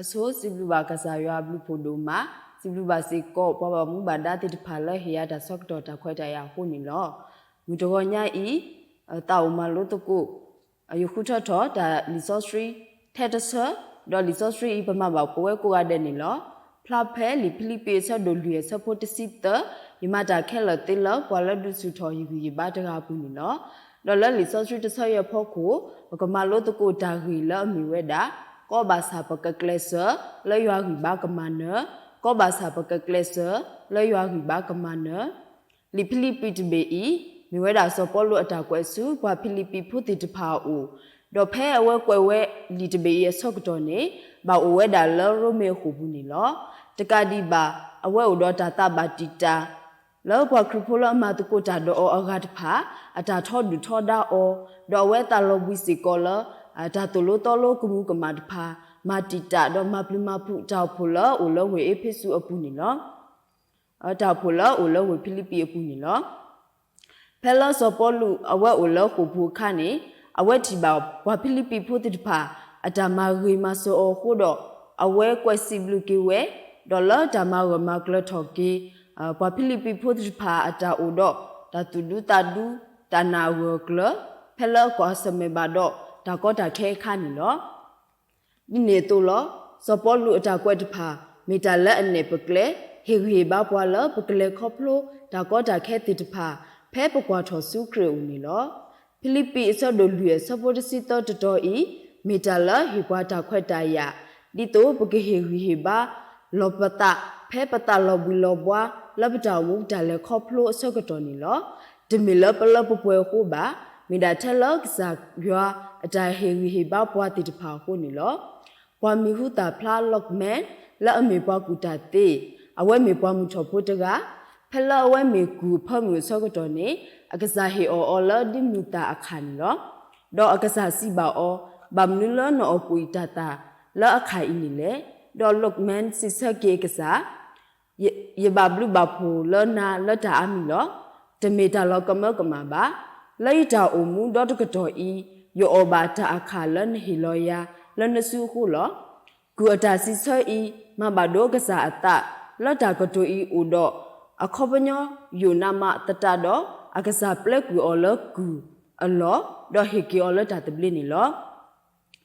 အဆိ စံးဘျုးဘၣ်ကစၢ်ယွၤအဘျုးဖးဒိၣ်မး, စံးဘျုးဘၣ်စ့ၢ်ကီး ပှၤဘၣ်မူဘၣ်ဒါသ့ၣ်တဖၣ်လၢဟ့ၣ်ယၤတၢ်ဆၢကတီၢ်တၢ်ခွဲးတၢ်ယာ်အဃိန့ၣ်လီၤ. မုၢ်တဂီၤညါအံၤ သးအိၣ်မၤလိသကိး ယဃုထၢထီၣ်တၢ်လံာ်စီဆှံ ထဲတဆၢ, ဒီးလံာ်စီဆှံအံၤ ပမၤဘၣ်ပဝဲကိးဂၤဒဲးန့ၣ်လီၤ. ဖျါဖဲလံာ်ဖံလံးပံးအဆၢဒိၣ်လွံၢ် အဆၢဖိတဆံသၢ, ယမၤတၢ်ခဲလၢာ်သ့လၢ ပှၤလၢဒုးဆူၣ်ထီၣ်ယဂံၢ်ယဘါတဂၤအပူၤန့ၣ်လီၤ. ဒီးလၢလံာ်စီဆှံတဆၢအံၤအဖီခိၣ် ပကမၤလိသကိးတၢ်ဂ့ၢ်လၢအမ့ၢ်ဝဲဒၣ် ကီဘၣ်ဆၣ်ပကကျဲးစၢး လၢယွၤဂံၢ်ဘါကမၤနၢၤ, ကီဘၣ်ဆၣ်ပကကျဲးစၢး လၢယွၤဂံၢ်ဘါကမၤနၢၤ လံာ်ဖံလံးပံးတဘ့ၣ်အံၤ မ့ၢ်ဝဲဒၣ်စီၤပီလူးအတၢ်ကွဲးဆူ ပှၤဖံလံးပံးဖိသ့ၣ်တဖၣ်အအိၣ်, ဒီးဖဲအဝဲကွဲးဝဲလံာ်တဘ့ၣ်အံၤအဆၢကတီၢ်န့ၣ် ဘၣ်အိၣ်ဝဲဒၣ်လၢရိမ့ၤအဃိာ်ပူၤန့ၣ်လီၤ. တကးဒံးဘၣ် အဝဲအိၣ်ဒီးတၢ်သးဘၣ်တံာ်တာ် လၢပှၤခရံာ်ဖိလၢအမၤသကိးတၢ်ဒီးအီၤအဂၤတဖၣ် အတၢ်ထီဒုၣ်ထီဒါအီၤ, ဒီးအဝဲသးလီၤဘှံးစ့ၢ်ကီးလၢ တၢ်သိၣ်လိသီလိကမူၤကမၣ်တဖၣ် မၤတံာ်တာ်ဒီးမၤပျံၤမၤဖုးတၢ်အိၣ်ဖှိၣ်လၢအိၣ်လၢဝ့ၢ်အ့းဖ့းစူးအပူၤန့ၣ်လီၤ. တၢ်အိၣ်ဖှိၣ်လၢအိၣ်လၢဝ့ၢ်ဖံလံးပံးအပူၤန့ၣ်လီၤ. ဖဲလၢစီၤပီလူးအဝဲအိၣ်လၢဃိာ်ပူၤအခါန့ၣ် အဝဲထံၣ်ဘၣ်ပှၤဖံလံးပံးဖိသ့ၣ်တဖၣ် အတၢ်မၤဂ့ၤမၤစၢၤအီၤအဃိဒီး အဝဲကွဲးစံးဘျုးက့ၤဝဲ, ဒီးလၢတၢ်မၤဂၢၢ်မၤကျၢၤထီၣ်က့ၤ ပှၤဖံလံးပံးဖိသ့ၣ်တဖၣ်အတၢ်အိၣ်ဒီး တၢ်သူၣ်ဒူသးဒူ တၢ်နာ်အဂၢၢ်အကျၢၤ ဖဲလၢကွၢ်ဆၢၣ်မဲာ်ဘၣ်ဒီးတၢ်ကီတၢ်ခဲအခါန့ၣ်လီၤ. ဒ်န့ၣ်အသိးလီၤ. စီၤပီလူးအတၢ်ကွဲးတဖၣ် မ့ၢ်တၢ်လၢအနဲၣ်ပကျဲ ဟ့ၣ်ဂံၢ်ဟ့ၣ်ဘါပှၤလၢပကလဲၤခီဖျိတၢ်ကီတၢ်ခဲသ့ၣ်တဖၣ် ဖဲပကွၢ်ထီၣ်ဆူခရံာ်အအိၣ်န့ၣ်လီၤ. ဖံလံးပံးအဆၢဒိၣ်လွံၢ်အဆၢဖိတဆံသၢတတီၤအံၤ မ့ၢ်တၢ်လၢဟ့ၣ်ပှၤတၢ်ခွဲးတၢ်ယာ် ဒ်သိးပကဟ့ၣ်ဂံၢ်ဟ့ၣ်ဘါလီၤပသး ဖဲပသးလီၤဘှံးလီၤဘှါ လၢပတၢ်အိၣ်မူပတၢ်လဲၤခီဖျိအဆၢကတီၢ်န့ၣ်လီၤ. တမ့ၢ်လၢပလၢပပှဲၤအဃိဘၣ်, မ့ၢ်ဒၣ်ထဲလၢကစၢ်ယွၤအတၢ်ဟ့ၣ်ဂံၢ်ဟ့ၣ်ဘါပှၤသ့ၣ်တဖၣ်အဃိန့ၣ်လီၤ. ပှၤမံၤဟူသၣ်ဖျါ Luckman လၢအမ့ၢ်ပှၤကူၣ်တၢ်သ့, အဝဲမ့ၢ်ပှၤမုၢ်ထီၣ်ဖိတဂၤ, ဖဲလၢအဝဲမ့ၢ်ကူၣ်အဖၢမုၢ်အဆၢကတီၢ်န့ၣ် အကစၢ်ဟ့ၣ်အီၤအီၤလၢဒ်မုၢ်သၣ်အခၣ်န့ၣ်လီၤ. ဒီးအကစၢ်စံးဘၣ်အီၤ, ဘၣ်မနုၤလၢနအီၣ်ကူၣ်အံၤတၢ်သၣ်လၢအခၣ်အံၤန့ၣ်လဲၣ်. ဒီး Luckman စံးဆၢက့ၤအကစၢ် ယ- ယဘၣ်ဘျုးဘၣ်ဖှိၣ်လၢနၤလၢတၢ်အါမံၤလီၤ. တမ့ၢ်တၢ်လီၤကမၢကမၣ်ဘၣ်. လၢယတၢ်အိၣ်မူဒီတကတီၢ်အံၤ ယအီၣ်ဘၣ်တၢ်အခၣ်လၢနဟ့ၣ်လီၤယၤလၢနစုအဃိလီၤ. ကုၢ်အတၢ်စံးဆၢအံၤ မၤဘၣ်ဒိအကစၢ်အသး, လၢတၢ်ကတိၤအံၤအိၣ်ဒီး အခီပညီယိာ်နးမးသတးဒီး အကစၢ်ပျဲကုၢ်အီၤလၢကုၢ်အလီၢ်, ဒီးဟ့ၣ်က့ၤအီၤလၢတၢ်သဘျ့န့ၣ်လီၤ.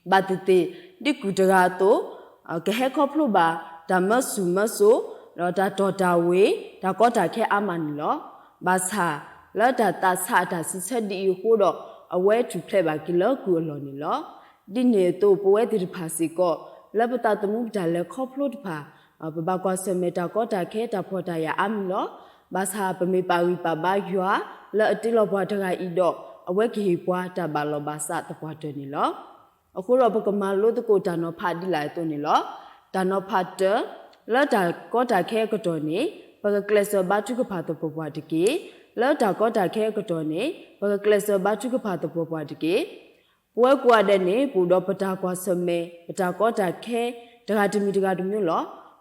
ဘၣ်သ့ၣ်သ့ၣ် ဒ်ကုၢ်တဂၤအသိး ကဟဲခီဖျိဘၣ် တၢ်မၢဆူၣ်မၢစိး ဒီးတၢ်တီၢ်တၢ်ဝ့ၤ တၢ်ကီတၢ်ခဲအါမးန့ၣ်လီၤ. ဘၣ်ဆၣ် လၢတၢ်သးဆးအတၢ်စံးဆၢဒ်အံၤအဃိဒီး အဝဲထူၣ်ဖျဲးဘၣ်က့ၤလၢကုၢ်အလီၢ်န့ၣ်လီၤ. ဒ်န့ၣ်အသိး ပဝဲသ့ၣ်တဖၣ်စ့ၢ်ကီး လၢပသးသမူပတၢ်လဲၤခီဖျိတဖၣ် ပဘၣ်ကွၢ်ဆၢၣ်မဲာ်တၢ်ကီတၢ်ခဲတၢ်ဖှီၣ်တၢ်ယာ်အါမံၤလီၤ. ဘၣ်ဆၣ်ပမ့ၢ်ပာ်ဂံၢ်ပာ်ဘါယွၤ လၢအတ့လီၤပှၤတဂၤအံၤဒီး အဝဲကဟ့ၣ်ပှၤတၢ်ဘၣ်လီၢ်ဘၣ်စးသပှၢ်တၢၢ်န့ၣ်လီၤ. အဃိဒီးပကမၤလိသကိးတၢ်နီၤဖးဒ်လဲၣ်အသိးန့ၣ်လီၤ. တၢ်နီၤဖးတၢ, လၢတၢ်ကီတၢ်ခဲအကတီၢ်န့ၣ် ပကကျဲးစၢးဘါထုကဖၣ်သပှၢ်ပှၢ်တက့ၢ်. လၢတၢ်ကီတၢ်ခဲအကတီၢ်န့ၣ် ပကကျဲးစၢးဘါထုကဖၣ်သပှၢ်ပှၢ်တက့ၢ်. ပဝဲကိးဂၤဒဲးန့ၣ် ပအိၣ်ဒီးပတၢ်ကွၢ်ဆၢၣ်မဲာ် ပတၢ်ကီတၢ်ခဲ တဂၤတမံၤတဂၤတမံၤလီၤ.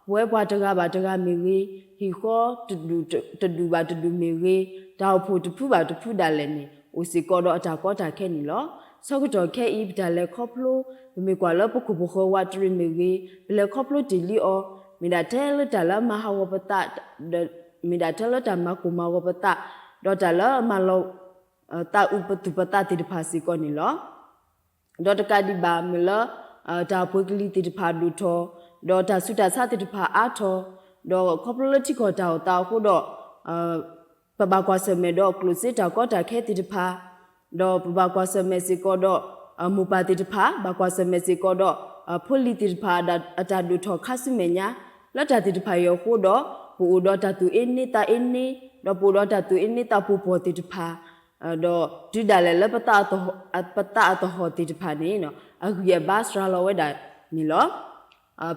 ပဝဲပှၤတဂၤဘၣ်တဂၤမ့ၢ်ဂ့ၤ, ဟံၣ်ဃီတဒူၣ်ဘၣ်တဒူၣ်မ့ၢ်ဂ့ၤ, တၢ်အိၣ်ဖှိၣ်တဖုဘၣ်တဖုဒၣ်လဲာ်န့ၣ် အိၣ်စ့ၢ်ကီးဒီးအတၢ်ကီတၢ်ခဲန့ၣ်လီၤ. ဆၢကတီၢ်ခဲအံၤ ပတၢ်လဲၤခီဖျိ ပမ့ၢ်ကွၢ်လၢပခိၣ်ပဃၢၤဝးတရံးမ့ၢ်ဂ့ၤ, ပလဲၤခီဖျိတ့ၢ်လံအီၤ, မ့ၢ်ဒၣ်ထဲလၢတၢ်လၢမၤဟးဂီၤပသး, မ့ၢ်ဒၣ်ထဲလၢတၢ်မၤကိၢ်မၤဂီၤပသး, ဒီးတၢ်လၢအမၤလီၤ သးအုးပသူၣ်ပသးသ့ၣ်တဖၣ်စ့ၢ်ကီးန့ၣ်လီၤ. ဒီးတကးဒံးဘၣ် မ့ၢ်လၢ တၢ်ပှ့ၤကလံၤသ့ၣ်တဖၣ်ဒိၣ်ထီၣ်, ဒီးတၢ်ဆူးတၢ်ဆါသ့ၣ်တဖၣ်အါထီၣ်, ဒီးခီဖျိလၢထံကီၢ်တၢ်အိၣ်သးအဃိဒီး ပဘၣ်ကွၢ်ဆၢၣ်မဲာ်ဒီးကျိၣ်စ့တၢ်ကီတၢ်ခဲသ့ၣ်တဖၣ်, ဒီးပဘၣ်ကွၢ်ဆၢၣ်မဲာ်စ့ၢ်ကီးဒီး မိၢ်ပၢ်သ့ၣ်တဖၣ်, ဘၣ်ကွၢ်ဆၢၣ်မဲာ်စ့ၢ်ကီးဒီး ဖိလံၤသ့ၣ်တဖၣ် အတၢ်ဒိၣ်ထီၣ်ခါဆူမဲာ်ညါ, လၢတၢ်သ့ၣ်တဖၣ်အံၤအဃိဒီး ပအိၣ်ဒီးတၢ်သူၣ်အ့န့သးအ့န့, ဒီးပအိၣ်ဒီးတၢ်သူၣ်အ့န့သးပူၤပှီၢ်သ့ၣ်တဖၣ်, ဒီးတုၤဒၣ်လဲာ်လၢပသးအသဟီၣ်သ့ၣ်တဖၣ်န့ၣ် အဂံၢ်အဘါစှၤလီၤဝဲဒၣ်န့ၣ်လီၤ.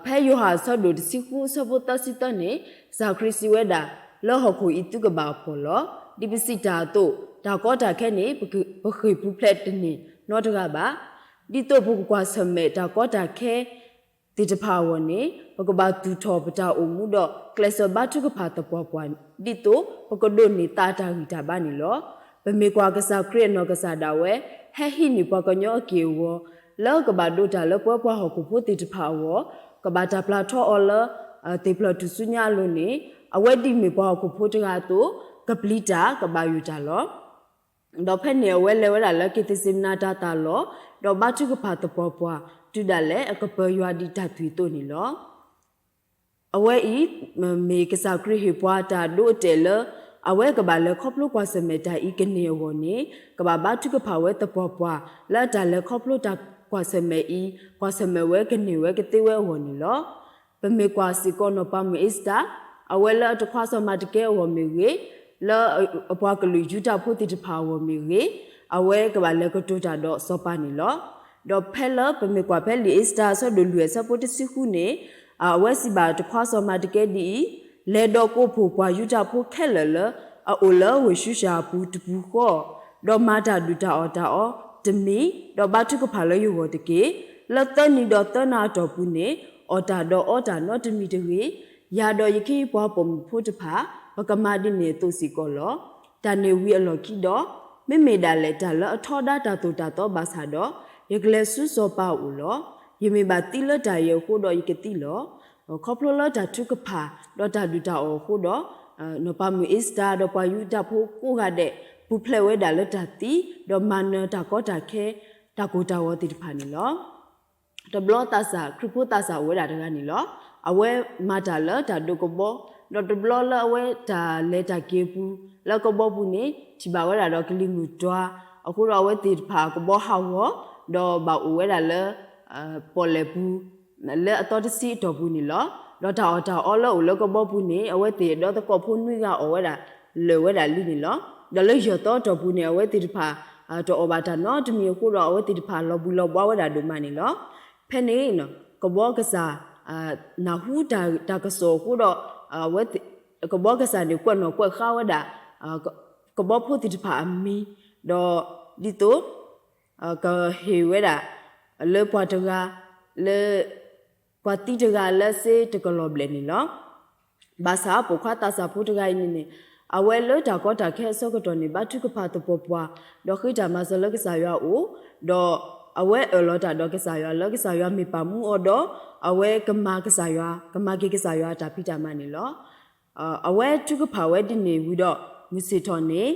ဖဲယိၤဟၣ်အဆၢဒိၣ်တဆံဃုအဆၢဖိသၢဆံသၢန့ၣ် ကစၢ်ခရံာ်စံးဝဲဒၣ်, လၢဟီၣ်ခိၣ်အံၤသုကဘၣ်အဖှီၣ်လီၤ. ဒ်ပစံးတၢ်အသိး တၢ်ကီတၢ်ခဲန့ၣ် ပဃ့ၢ်ပူၤဖျဲးတန့ၢ်နီတဂၤဘၣ်. ဒ်သိးပကကွၢ်ဆၢၣ်မဲာ်တၢ်ကီတၢ်ခဲ သ့ၣ်တဖၣ်အဂီၢ်န့ၣ် ပကဘၣ်သူၣ်ထီၣ်ပတၢ်အိၣ်မူဒီး ကျဲးစၢးဘါထုကဖၣ်သပှၢ်ပှၢ် ဒ်သိးပကဒိးန့ၢ်သးအတၢ်ဂံၢ်တၢ်ဘါန့ၣ်လီၤ. ပမ့ၢ်ကွၢ်ကစၢ်ခရံာ်အနီၢ်ကစၢ်ဒၣ်ဝဲ ဟဲဟံးန့ၢ်ပှၤကညီအက့ၢ်အဂီၤ လၢကဘၣ်ဒိးတၢ်လၢပဝဲပှၤဟီၣ်ခိၣ်ဖိသ့ၣ်တဖၣ်အဂီၢ်, ကဘၣ်တၢ်ပျၢ်ထီအီၤလၢ သ့ၣ်ဖျၢၣ်ထူၣ်စုညါအလိၤန့ၣ်, အဝဲဒ်မ့ၢ်ပှၤဟီၣ်ခိၣ်ဖိတဂၤအသိး, ကပျံၤတၢ်ကဘၣ်ယိၣ်တၢ်လီၤ. ဒီးဖဲန့ၣ်အဝဲလဲၤဝဲဒၣ်လၢက့းသ့းစ့မနၤတၢ်သၣ်လီၢ်, ဒီးဘါထုကဖၣ်သပှၢ်ပှၢ်, တုၤဒၣ်လဲာ်အကပၢၤယွၤဒ်တၢ်သွံၣ်အသိးန့ၣ်လီၤ. အဝဲအံၤ မ့ၢ်ကစၢ်ခရံာ်ဟ့ၣ်ပှၤတၢ်ဒိအတဲာ်လၢ အဝဲကဘၣ်လဲၤခီဖျိကွၢ်ဆၢၣ်မဲာ်တၢ်အံၤကန့ၢ်အဂီၢ်န့ၣ်, ကဘၣ်ဘါထုကဖၣ်ဝဲသပှၢ်ပှၢ် လၢတၢ်လဲၤခီဖျိတၢ်ကွၢ်ဆၢၣ်မဲာ်အံၤ, ကွၢ်ဆၢၣ်မဲာ်ဝဲကန့ၢ်ဝဲကသ့ဝဲအဂီၢ်န့ၣ်လီၤ. ပမ့ၢ်ကွၢ်စ့ၢ်ကီးနီၢ်ပၤမုၣ်အ့စတၢ်, အဝဲလၢအတခွါစီၤမၤတကဲအဂီၢ်မ့ၢ်ဂ့ၤ, လၢအပှၤကလုာ်ယူဒၤဖိသ့ၣ်တဖၣ်အဂီၢ်မ့ၢ်ဂ့ၤ, အဝဲကဘၣ်လဲၤကတိၤတၢ်ဒီးစီၤပၤန့ၣ်လီၤ. ဒီးဖဲလၢပမ့ၢ်ကွၢ်ဖဲလံာ်အ့စတၢ်အဆၢဒိၣ်လွံၢ်အဆၢဖိတဆံဃုန့ၣ်, အဝဲစံးဘၣ်တခွါစီၤမၤတကဲဒ်အံၤ, လဲၤဒီးကိးဖှိၣ်ပှၤယူဒၤဖိခဲလၢာ်လၢ အအိၣ်လၢဝ့ၢ်ၡူၡၣ်အပူၤတပူၤဃီ, ဒီးမၤတၢ်ဒုၣ်တၢ်အီၣ်တၢ်အီတမံၤ, ဒီးဘါထုကဖၣ်လၢယဂီၢ်တက့ၢ်. လၢသၢနံၤဒီးသၢနၤအတီၢ်ပူၤန့ၣ်, အီၣ်တၢ်ဒီးအီတၢ်နီတမံၤတဂ့ၤ. ယၤဒီးယခ့ယပှၤပိာ်မုၣ်ဖိတဖၣ်, ပကမၤဒ်န့ၣ်အသိးစ့ၢ်ကီးလီၤ. တၢ်န့ၣ်ဝံၤအလီၢ်ခံဒီး, မ့မ့ၢ်ဒၣ်လဲာ်တၢ်လၢအထီဒါတၢ်သိၣ်တၢ်သီဘၣ်ဆၣ်ဒီး, ယကလဲၤဆူစီၤပၤအအိၣ်လီၤ. ယမ့ၢ်ဘၣ်သံလၢတၢ်အံၤအဃိဒီးယကသံလီၤ. ခီဖျိလၢတၢ်ထုကဖၣ်, ဒီးတၢ်ဒုၣ်တၢ်အီၣ်အဃိဒီး, နီၢ်ပၤမုၣ်အ့စတၢ် ဒီးပှၤယူဒၤဖိကိးဂၤဒဲး ပူၤဖျဲးဝဲဒၣ်လၢတၢ်သံ, ဒီးမၤနၢၤတၢ်ကီတၢ်ခဲ, တၢ်ကိၢ်တၢ်ဂီၤသ့ၣ်တဖၣ်န့ၣ်လီၤ. တဘျီသးစၢ် ခရံာ်ဖိသးစၢ်အိၣ်ဝဲဒၣ်တဂၤန့ၣ်လီၤ. အဝဲမၤတၢ်လၢတၢ်ဒိးကဘီ, ဒီးတဘျီလၢအဝဲတၢ်လဲၤတၢ်က့ၤအပူၤ, လၢကဘီပူၤန့ၣ် ထံၣ်ဘၣ်ဝဲဒၣ်ဒီးကလံၤမုၢ်တွၤ, အဃိဒီးအဝဲသ့ၣ်တဖၣ်ကဘီဟးဂီၤ, ဒီးဘၣ်အိၣ်ဝဲဒၣ်လၢ ပီၣ်လဲၣ်ပူၤ, လၢအသီတဆံအတီၢ်ပူၤန့ၣ်လီၤ. ဒီးတၢ်အီၣ်တၢ်အီလၢအအိၣ်လၢကဘီပူၤန့ၣ် အဝဲသ့ၣ်ဒီးသကိးဖိနွံဂၤအီၣ်ဝဲဒၣ် လၢာ်ဝဲဒၣ်လံန့ၣ်လီၤ. ဒီးလၢယဲၢ်သီအတီၢ်ပူၤန့ၣ် အဝဲသ့ၣ်တဖၣ် တအီၣ်ဘၣ်တၢ်နီတမံၤအဃိဒီး အဝဲသ့ၣ်တဖၣ်လီၤဘှံးလီၤဘှါဝဲဒၣ်ဒိၣ်မးန့ၣ်လီၤ. ဖဲန့ၣ် ကဘီကစၢ် နၢ်ဟူတၢ်ကစီၣ်အဃိဒီး ကဘီကစၢ်န့ၣ် ကွဲးနီၣ်ကွဲးဃါဝဲဒၣ် ကဘီဖိသ့ၣ်တဖၣ်အမံၤ, ဒီးဒ်သိး ကဟ့ၣ်ဝဲဒၣ် လၢပှၤတဂၤ လၢ ပှၤသံတဂၤလၢစ့တကလီၢ်ဘျဲၣ်န့ၣ်လီၤ. ဘၣ်ဆၣ်ပိာ်ခွါသးစၢ်ဖိတဂၤအံၤန့ၣ်န့ၣ် အဝဲလၢတၢ်ကီတၢ်ခဲအဆၢကတီၢ်န့ၣ် ဘါထုကဖၣ်သပှၢ်ပှၢ်, ဒီးဃ့တၢ်မၤစၢၤလၢကစၢ်ယွၤအအိၣ်, ဒီးအဝဲအၢၣ်လီၤတၢ်ဒီးကစၢ်ယွၤ လၢကစၢ်ယွၤမ့ၢ်ပာ်မူအီၤဒီး အဝဲကမၤကစၢ်ယွၤ, ကမၤက့ၤကစၢ်ယွၤအတၢ်ဖံးတၢ်မၤန့ၣ်လီၤ. အဝဲထုကဖၣ်ဝဲဒ်န့ၣ်ဝံၤဒီး မုၢ်ဆ့ၣ်ထီၣ်န့ၣ်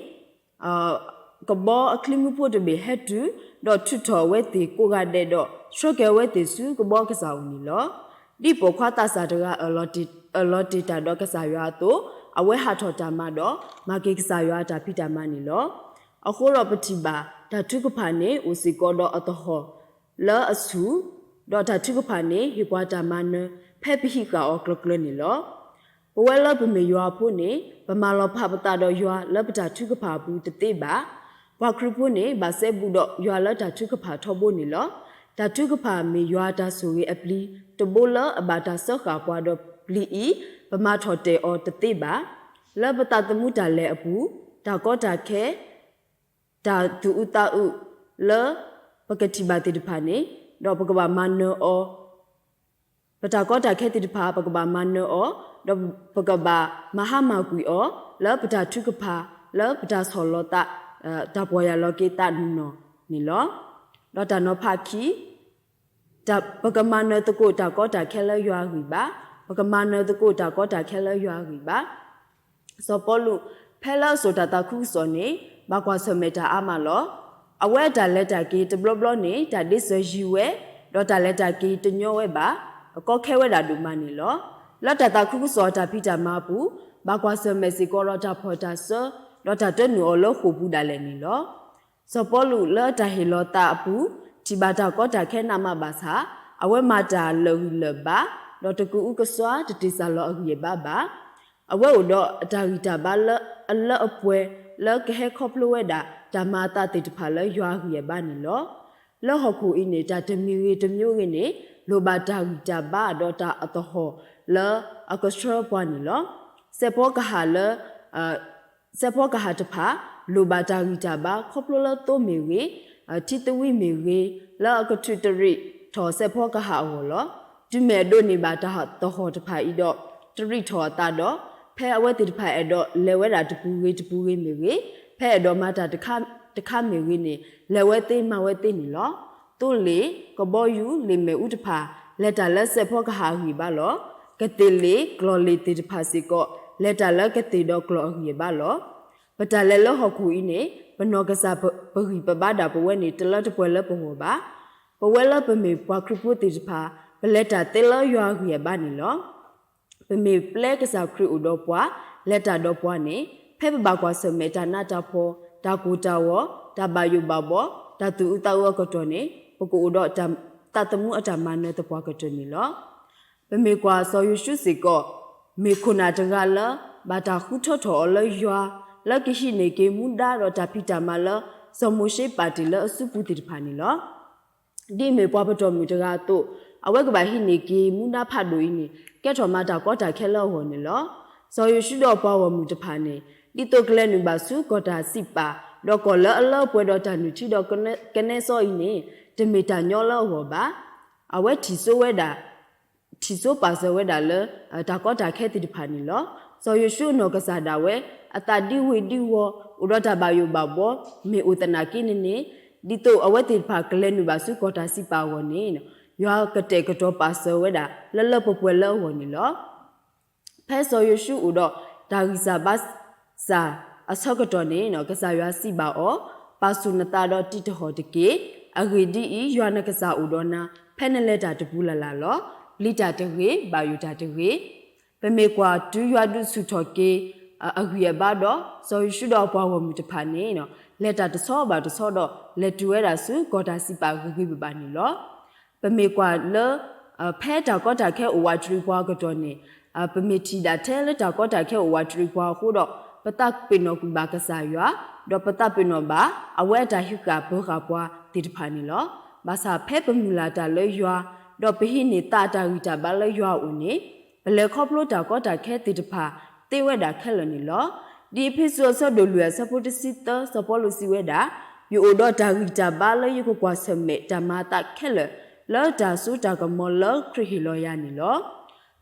ကဘီအချံမူဖိတဘ့ၣ်ဟဲတုၤ, ဒီးထုးထီၣ်အဝဲသ့ၣ်ကိးဂၤဒဲးဒီး ဆှၢက့ၤအဝဲသ့ၣ်ဆူကဘီကစၢ်အအိၣ်န့ၣ်လီၤ. ဒ်ပိာ်ခွါသးစၢ်တဂၤ အၢၣ်လီၤတ့ၢ်တၢ်ဒီးကစၢ်ယွၤအသိး, အဝဲဟးထီၣ်တၢ်မၤဒီး မၤက့ၤကစၢ်ယွၤအတၢ်ဖံးတၢ်မၤန့ၣ်လီၤ. အဃိဒီးပထံၣ်ဘၣ် တၢ်ထုကဖၣ်န့ၣ် အိၣ်စ့ၢ်ကီးဒီးအသဟီၣ် လၢအဆူၣ်, ဒီးတၢ်ထုကဖၣ်န့ၣ် ဟ့ၣ်ပှၤတၢ်မၤနၢၤ ဖဲပဟံးဃာ်အီၤကျၢၤကျၢၤန့ၣ်လီၤ. ပဝဲလၢပမ့ၢ်ယွၤအဖိန့ၣ် ပမၤလီၤဖးပသးဒီးယွၤလၢပတၢ်ထုကဖၣ်အပူၤတသ့ဘၣ်. ပှၤခရံာ်ဖိန့ၣ် ဘၣ်စဲဘူးဒီးယွၤလၢတၢ်ထုကဖၣ်ထီဘိန့ၣ်လီၤ. တၢ်ထုကဖၣ်မ့ၢ်ယွၤအတၢ်ဆိၣ်ဂ့ၤအပျံၤ တဘိလၢအဘၣ်တၢ်စၢဃာ်ပှၤဒီးပျံၤအံၤ ပမၤထီၣ်တဲာ်အီၤတသ့ဘၣ်. လၢပသးသမူတၢ်လဲၤအပူၤ, တၢ်ကီတၢ်ခဲ တၢ်သူၣ်အုးသးအုး လၢပကထံၣ်ဘၣ်သ့ၣ်တဖၣ်န့ၣ်, ဒီးပကဘၣ်မၤနၢၤအီၤ, ပတၢ်ကီတၢ်ခဲသ့ၣ်တဖၣ် ပကဘၣ်မၤနၢၤအီၤ, ဒီးပကဘၣ်မၤဟါမၢ်ကွံာ်အီၤ လၢပတၢ်ထုကဖၣ် လၢပတၢ်ဆီၣ်လီၤသး တၢ်ပီၢ်ယၢ်လီၤက့ၤသးနီၢ်နီၢ်န့ၣ်လီၤ. ဒီးတၢ်နီၤဖးခံ ပကမၤနၢၤသကိးတၢ်ကီတၢ်ခဲလၢယွၤအဂံၢ်ဘါ, ပကမၤနၢၤသကိးတၢ်ကီတၢ်ခဲလၢယွၤအဂံၢ်ဘါ. စီၤပီလူး ဖဲလၢအစိာ်တၢ်သးခုကစီၣ်န့ၣ် ဘၣ်ကွၢ်ဆၢၣ်မဲာ်တၢ်အါမးလီၤ. အဝဲအတၢ်လဲၤတၢ်က့ၤတဘျီဘျီန့ၣ် တၢ်ဒ့စၢၤယံၤဝဲ, ဒီးတၢ်လဲၤတၢ်က့ၤတညီဝဲဘၣ်, ကီခဲဝဲဒၣ်ဒိၣ်မးန့ၣ်လီၤ. လၢတၢ်သးခုကစီၣ်အတၢ်ဖံးတၢ်မၤအပူၤ, ဘၣ်ကွၢ်ဆၢၣ်မဲာ်စ့ၢ်ကီးဒီးတၢ်ဖီၣ်တၢ်စၢ ဒီးတၢ်တနုာ်အီၤလၢဃိာ်ပူၤဒၣ်လဲာ်န့ၣ်လီၤ. စီၤပီလူးလၢတၢ်ဟ့ၣ်လီၤသးအပူၤ ထံၣ်ဘၣ်တၢ်ကီတၢ်ခဲနးမးဘၣ်ဆၣ်, အဝဲမၤတၢ်လၢာ်ဂံၢ်လၢာ်ဘါ, ဒီးတကအုကစွါ တတ့ၢ်စၢ်လီၤအဂံၢ်အဘါဘၣ်. အဝဲအိၣ်ဒီးအတၢ်ဂံၢ်တၢ်ဘါလၢအလၢအပှဲၤ လၢကဟဲခီဖျိဝဲဒၣ် တၢ်မၤအသးသ့ၣ်တဖၣ်လၢယွၤအဂံၢ်အဘါန့ၣ်လီၤ. လၢဟီၣ်ခိၣ်အံၤန့ၣ် တၢ်တမံၤဂ့ၤတမံၤဂ့ၤန့ၣ် လိၣ်ဘၣ်တၢ်ဂံၢ်တၢ်ဘါဒီးတၢ်အသဟီၣ်လၢအကဆှၢပှၤန့ၣ်လီၤ. စဲးဖီကဟၣ်လၢ စဲးဖီကဟၣ်တဖၣ် လိၣ်ဘၣ်တၢ်ဂံၢ်တၢ်ဘါ ခီဖျိလၢသိမ့ၢ်ဂ့ၤ, ထံသဝံမ့ၢ်ဂ့ၤ, လၢအကထုးတရံးထီၣ်စဲးဖီကဟၣ်အဂီၢ်လီၤ. တုၤမ့ၢ်အဒိးန့ၢ်ဘၣ်တၢ်သဟီၣ်တဖၣ်အံၤဒီး တရံးထီၣ်အသးဒီး ဖဲအဝဲသ့ၣ်တဖၣ်အဲၣ်ဒိးလဲၤဝဲဒၣ်တပူၤဂ့ၤတပူၤဂ့ၤမ့ၢ်ဂ့ၤ, ဖဲအဲၣ်ဒိးမၤတၢ်တခါမ့ၢ်ဂ့ၤန့ၣ် လဲၤဝဲသ့မၤဝဲသ့န့ၣ်လီၤ. သိလ့ၣ်, ကဘီယူၤ, လ့ၣ်မ့ၣ်အူတဖၣ် လဲၤတၢ်လၢစဲးဖီကဟၣ်အဂံၢ်အဘါလီၤ. ကသ့ၣ်လ့ၣ်, ကျီၢ်လ့ၣ်သ့ၣ်တဖၣ်စ့ၢ်ကီး လဲၤတၢ်လၢကသ့ၣ်ဒီးကျီၢ်အဂံၢ်အဘါလီၤ. ပတၢ်လဲၤလၢဟီၣ်ခိၣ်အံၤန့ၣ် ပနီၢ်ကစၢ်ပဂံၢ်ပဘါဒၣ်ပဝဲန့ၣ် တလၢတပှဲၤလၢပဂီၢ်ဘၣ်. ပဝဲလၢပမ့ၢ်ပှၤခရံာ်ဖိသ့ၣ်တဖၣ် ပလဲၤတၢ်သ့လၢယွၤအဂံၢ်အဘါန့ၣ်လီၤ. ပမ့ၢ်ပျဲကစၢ်ခရံာ်အိၣ်ဒီးပှၤ လဲၤတၢ်ဒီးပှၤန့ၣ် ဖဲပဘၣ်ကွၢ်ဆၢၣ်မဲာ်တၢ်နးတၢ်ဖှီၣ်, တၢ်ကိၢ်တၢ်ဂီၤ, တၢ်ဘၣ်ယိၣ်ဘၣ်ဘီ, တၢ်သူၣ်အုးသးအုးအကတီၢ်န့ၣ် ပကအိၣ်ဒီးတၢ်သးသမူအတၢ်မၤနၢၤသပှၢ်ကတၢၢ်န့ၣ်လီၤ. ပမ့ၢ်ကွၢ်စီၤယိၤၡူစ့ၢ်ကီး မ့ၢ်ခိၣ်နၢ်တဂၤလၢ ဘၣ်တၢ်ဃုထၢထီၣ်အီၤလၢယွၤ လၢကဟံးန့ၢ်က့ၤမူဒါဒီးတၢ်ဖံးတၢ်မၤလၢ စီၤမိၤၡ့ပာ်တ့ၢ်လၢအစုပူၤသ့ၣ်တဖၣ်န့ၣ်လီၤ. ဒ်အမ့ၢ်ပှၤပတီၢ်မုၢ်တဂၤအသိး အဝဲကဘၣ်ဟံးန့ၢ်က့ၤမူဒါဖးဒိၣ်အံၤန့ၣ် ကဲထီၣ်မၤတၢ်ကီတၢ်ခဲလၢအဂီၢ်န့ၣ်လီၤ. စီၤယိၤၡူဒီးပှၤဂီၢ်မုၢ်တဖၣ်န့ၣ် ဒ်သိးကလဲၤနုာ်ဘၣ်ဆူကီၢ်တၢ်စံးပာ် ဒီးကီၢ်လၢအလၢပှဲၤဒီးတၢ်နုၢ်ထံဒီးကနဲစီအံၤန့ၣ် တမ့ၢ်တၢ်ညီလၢအဂီၢ်ဘၣ်. အဝဲထံၣ်စိဝဲဒၣ် ထံၣ်စိပာ်စၢၤဝဲဒၣ်လၢ တၢ်ကီတၢ်ခဲသ့ၣ်တဖၣ်န့ၣ်လီၤ. စီၤယိၤၡူအနီၢ်ကစၢ်ဒၣ်ဝဲ အသးဒံဝ့ၤဒံဝီၤ အိၣ်ဒီးတၢ်ဘၣ်ယိၣ်ဘၣ်ဘီ မ့ၢ်အိၣ်သနာ်က့န့ၣ်န့ၣ် ဒ်သိးအဝဲသ့ၣ်တဖၣ်ကလဲၤနုာ်ဘၣ်ဆူကီၢ်တၢ်စံးပာ်အဂီၢ်န့ၣ် ယွၤကတဲာ်ကတီၤပာ်စၢၤဝဲဒၣ် လၢလၢပှဲၤပှဲၤလၢအဂီၢ်န့ၣ်လီၤ. ဖဲစီၤယိၤၡူအိၣ်ဒီးတၢ်ဂံၢ်စၢ်ဘါစၢ်အဆၢကတီၢ်န့ၣ် ကစၢ်ယွၤစံးဘၣ်အီၤ, ပာ်ဆူၣ်နသးဒီးတံးတဟီၣ်တက့ၢ်. အဂ့ၢ်ဒ်အံၤ, ယွၤနကစၢ်အိၣ်ဒီးနၤ ဖဲနလဲၤတၢ်တပူၤလၢ်လၢ်လီၤ. ပျံၤတၢ်တဂ့ၤ, ဘၣ်ယိၣ်တၢ်တဂ့ၤ. ပမ့ၢ်ကွၢ်တုၤယွၤဒုးဆူၣ်ထီၣ်က့ၤအဂံၢ်အဘါဒီး စီၤယိၤၡူဒီးပှၤဂီၢ်မုၢ်တဖၣ်န့ၣ် လဲၤတၢ်တဆီဘၣ်တဆီဒီး လဲၤတုၤဝဲဒၣ်ဆူကီၢ်တၢ်စံးပာ်ဂ့ၤဂ့ၤဘၣ်ဘၣ်န့ၣ်လီၤ. ပမ့ၢ်ကွၢ်လၢ ဖဲတၢ်ကီတၢ်ခဲအိၣ်ဝးတရံးပှၤအကတီၢ်န့ၣ် ပမ့ၢ်ထံၣ်ဒၣ်ထဲလၢတၢ်ကီတၢ်ခဲအိၣ်ဝးတရံးပှၤအဃိဒီး ပသးပ့ၤနီၣ်ကွံာ်ဘၣ်ကစၢ်ယွၤ, ဒီးပသးပ့ၤနီၣ်ဘၣ် အဝဲအတၢ်ဟံးဃာ်ပၢၤဃာ်ပှၤသ့ၣ်တဖၣ်န့ၣ်လီၤ. ဘၣ်ဆၣ်ဖဲပမုၢ်လၢ်တၢ်လၢယွၤ, ဒီးပဟံးန့ၢ်သးအတၢ်ဂံၢ်တၢ်ဘါလၢယွၤအအိၣ်န့ၣ် ပလဲၤခီဖျိတၢ်ကီတၢ်ခဲသ့ၣ်တဖၣ်သ့ဝဲဒၣ်ခဲလၢာ်န့ၣ်လီၤ. ဒ်အ့းဖ့းစူးအဆၢဒိၣ်လွံၢ်အဆၢဖိတဆံသၢ စီၤပီလူးစံးဝဲဒၣ်, ယအိၣ်ဒီးတၢ်ဂံၢ်တၢ်ဘါလၢယကကွၢ်ဆၢၣ်မဲာ်တၢ်မၤအသးခဲလၢာ် လၢတၢ်စိတၢ်ကမီၤလၢခရံာ်ဟ့ၣ်လီၤယၤန့ၣ်လီၤ.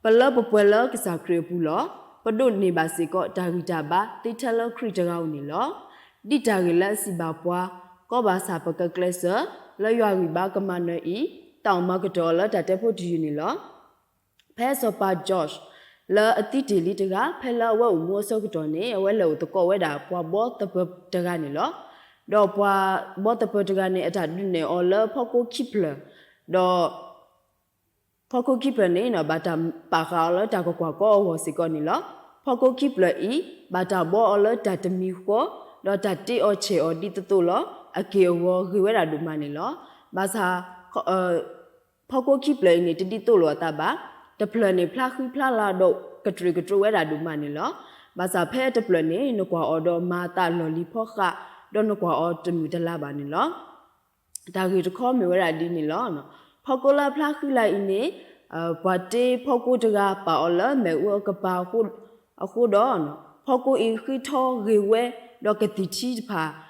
ပလၢပပှဲၤလၢကစၢ်ခရံာ်အပူၤလီၤ. ပဒိးန့ၢ်ဘၣ်စ့ၢ်ကီးတၢ်ဂံၢ်တၢ်ဘါသ့ထဲလၢခရံာ်တဂၤဧိၤန့ၣ်လီၤ. ဒ်တၢ်ဂ့ၢ်လၢအစံးဘၣ်ပှၤ, ကီဘၣ်ဆၣ်ပကကျဲးစၢး လၢယွၤဂံၢ်ဘါကမၤနၢၤအံၤ, သးအိၣ်မၤကတၢၢ်အီၤလၢတၢ်တဲဖိတယုၢ်န့ၣ်လီၤ. ဖဲစီၤပၤ George လၢအသံတ့ၢ်လံတဂၤ ဖဲလၢအဝဲအိၣ်မူအဆၢကတီၢ်န့ၣ် အဝဲလဲၤအိၣ်သကိးဝဲဒၣ်ပှၤဘှီသပၢၤတဂၤန့ၣ်လီၤ. ဒီးပှၤဘှီသပၢၤတဂၤန့ၣ် အတၢ်ဒုးနဲၣ်အီၤလၢဖီခိၣ်ခံဖျၢၣ်, ဒီး ဖီခိၣ်ခံဖျၢၣ်န့ၣ် ဘၣ်တၢ်ပာ်ဃာ်အီၤလၢတၢ်ကကွၢ်ကီအဂီၢ်စ့ၢ်ကီးန့ၣ်လီၤ. ဖီခိၣ်ခံဖျၢၣ်အံၤ ဘၣ်တၢ်ဘှီအီၤလၢတၢ်တမံၤဃီ, ဒီးတၢ်တ့အီၤဆဲးအီၤဒ်သိးသိးလီၤ. အက့ၢ်အဂီၤဂ့ၤဝဲဒၣ်ဒိၣ်မးန့ၣ်လီၤ. ဘၣ်ဆၣ် ဖီခိၣ်ခံဖျၢၣ်အံၤန့ၣ် တဒ်သိးလိာ်အသးဘၣ်. တဖျၢၣ်န့ၣ် ဖျါဃံဖျါလၤဒီးကတြူာ်ကတြိဝဲဒၣ်ဒိၣ်မးန့ၣ်လီၤ. ဘၣ်ဆၣ်ဖဲတဖျၢၣ်န့ၣ် နကွၢ်အီၤဒီးမၤအသးလီၢ်လံၤဖီဃး, ဒီးနကွၢ်အီၤတမုာ်တလၤဘၣ်န့ၣ်လီၤ. တၢ်ဂ့ၢ်တခီမ့ၢ်ဝဲဒၣ်ဒ်န့ၣ်လီၤ. ဖီခိၣ်လၢအဖျါဃံလၤအံၤန့ၣ် ပှၤတ့ဖီခိၣ်တဂၤပာ်အီၤလၢမ့ၣ်အူအကပၤအဃိဒီး ဖီခိၣ်အံၤဃ့ထီဂ့ၤဝဲ ဒီးကသံၣ်ထံတဖၣ်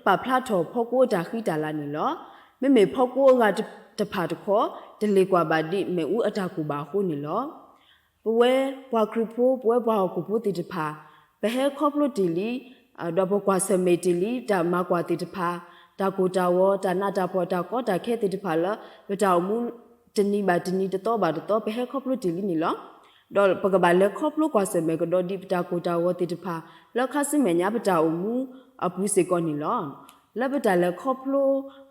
ပာ်ဖျါထီၣ်ဖီခိၣ်အတၢ်ဃံတၢ်လၤန့ၣ်လီၤ. မ့မ့ၢ်ဖီခိၣ်အဂၤတဖၣ်တခီ တလ့ၤကွၢ်ဘၣ်ဒ်မ့ၣ်အူအတၢ်ကိၢ်ဘၣ်အဃိန့ၣ်လီၤ. ပဝဲပှၤခရံာ်ဖိ ပဝဲပှၤဟီၣ်ခိၣ်ဖိသ့ၣ်တဖၣ် ပဟဲခီဖျိတ့ၢ်လံ ဒီးပကွၢ်ဆၢၣ်မဲာ်တ့ၢ်လံ တၢ်မၤကွၢ်သ့ၣ်တဖၣ်, တၢ်ကိၢ်တၢ်ဂီၤ, တၢ်နးတၢ်ဖှီၣ်, တၢ်ကီတၢ်ခဲသ့ၣ်တဖၣ်လၢ ပတၢ်အိၣ်မူတနံၤဘၣ်တနံၤ တသီဘၣ်တသီ ပဟဲခီဖျိတ့ၢ်လံန့ၣ်လီၤ. ဒီးပကဘၣ်လဲၤခီဖျိကွၢ်ဆၢၣ်မဲာ်ကဒီးဒ်ပတၢ်ကိၢ်တၢ်ဂီၤသ့ၣ်တဖၣ် လၢခါဆူမဲာ်ညါပတၢ်အိၣ်မူအပူၤစ့ၢ်ကီးန့ၣ်လီၤ. လၢပတၢ်လဲၤခီဖျိ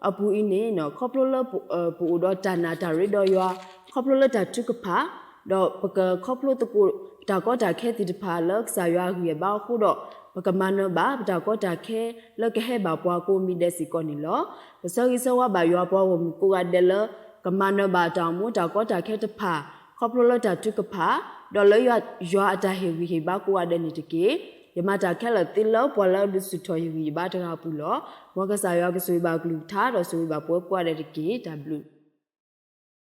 အပူၤအံၤန့ၣ် ခီဖျိလၢပအိၣ်ဒီးတၢ်နာ်တၢ်ရ့ဒီးယွၤ, ခီဖျိလၢတၢ်ထုကဖၣ်, ဒီးပကခီဖျိသကိးတၢ်ကီတၢ်ခဲသ့ၣ်တဖၣ်လၢကစၢ်ယွၤအဂံၢ်အဘါအဃိဒီး ပကမၤနၢၤဘၣ်ပတၢ်ကီတၢ်ခဲလၢကဟဲဘၣ်ပှၤကိးမံၤဒဲးစ့ၢ်ကီးန့ၣ်လီၤ. ပဆၢဂ့ၤဆၢဝါဘၣ်ယွၤပှၤဂီၢ်မုၢ်ကိးဂၤဒဲးလၢ ကမၤနၢၤဘၣ်တၢ်အိၣ်မူတၢ်ကီတၢ်ခဲတဖၣ် ခီဖျိလၢတၢ်ထုကဖၣ်, ဒီးလၢယွၤအတၢ်ဟ့ၣ်ဂံၢ်ဟ့ၣ်ဘါကိးဂၤဒဲးန့ၣ်တက့ၢ်. ယမၤတၢ်ခဲလၢာ်သ့လၢပှၤလၢအဒုးဆူၣ်ထီၣ်ယဂံၢ်ယဘါတဂၤအပူၤလီၤ. မ်ကစၢ်ယွၤကဆိၣ်ဂ့ၤဘၣ်အကလုၢ်ကထါ ဒီးဆိၣ်ဂ့ၤဘၣ်ပဝဲကိးဂၤဒဲးတက့ၢ်. တၢ်ဘျုး